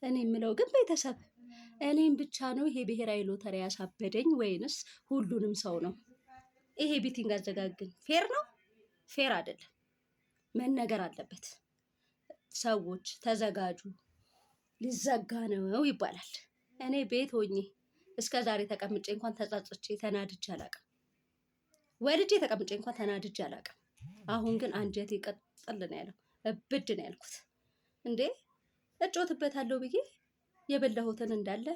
እኔ የምለው ግን ቤተሰብ፣ እኔም ብቻ ነው ይሄ ብሔራዊ ሎተሪ ያሳበደኝ ወይንስ ሁሉንም ሰው ነው? ይሄ betting አዘጋግ ግን fair ነው? Fair አይደለም። መነገር አለበት። ሰዎች ተዘጋጁ፣ ሊዘጋ ነው ይባላል። እኔ ቤት ሆኜ እስከ ዛሬ ተቀምጬ እንኳን ተጸጽቼ ተናድጄ አላውቅም። ወልጄ ተቀምጬ እንኳን ተናድጄ አላውቅም። አሁን ግን አንጀቴ ቀጥል ነው ያለው፣ እብድ ነው ያልኩት። እንዴ፣ እጫወትበታለሁ ብዬ የበላሁትን እንዳለ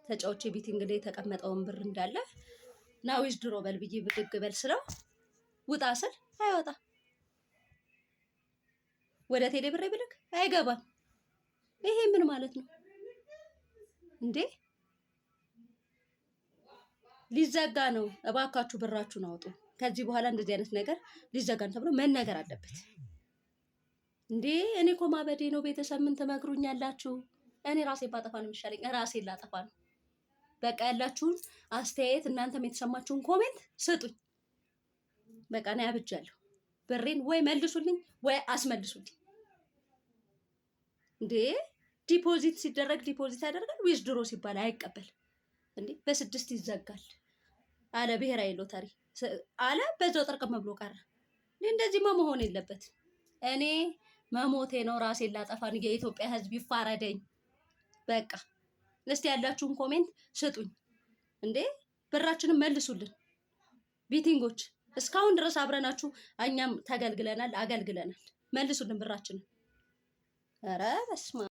ተጫውቼ betting ላይ የተቀመጠውን ብር እንዳለ ና withdraw በል ብዬ ብድግ በል ስለው፣ ውጣ ስል አይወጣ። ወደ ቴሌ ብሬ ብልክ አይገባም። ይሄ ምን ማለት ነው እንዴ? ሊዘጋ ነው። እባካችሁ ብራችሁን አውጡ። ከዚህ በኋላ እንደዚህ አይነት ነገር ሊዘጋ ነው ተብሎ መነገር አለበት። እንዴ፣ እኔ እኮ ማበዴ ነው። ቤተሰብ ምን ትመክሩኛላችሁ? እኔ ራሴን ባጠፋ ነው የሚሻለኝ። ራሴን ላጠፋ ነው። በቃ ያላችሁን አስተያየት፣ እናንተም የተሰማችሁን comment ስጡኝ። በቃ እኔ አብጃለሁ። ብሬን ወይ መልሱልኝ ወይ አስመልሱልኝ። እንዴ፣ deposit ሲደረግ deposit ያደርጋል፣ withdraw ሲባል አይቀበል። እንዴ፣ በ6 ይዘጋል አለ ብሔራዊ ሎተሪ አለ። በዛው ጥርቅም ብሎ ቀረ። እንደዚህማ መሆን የለበት። እኔ መሞቴ ነው፣ ራሴን ላጠፋ ነው። የኢትዮጵያ ሕዝብ ይፋረደኝ። በቃ እስቲ ያላችሁን comment ስጡኝ። እንዴ፣ ብራችንን መልሱልን። Betting ኦች፣ እስካሁን ድረስ አብረናችሁ እኛም ተገልግለናል፣ አገልግለናል። መልሱልን ብራችንን። ኧረ በስመ አብ።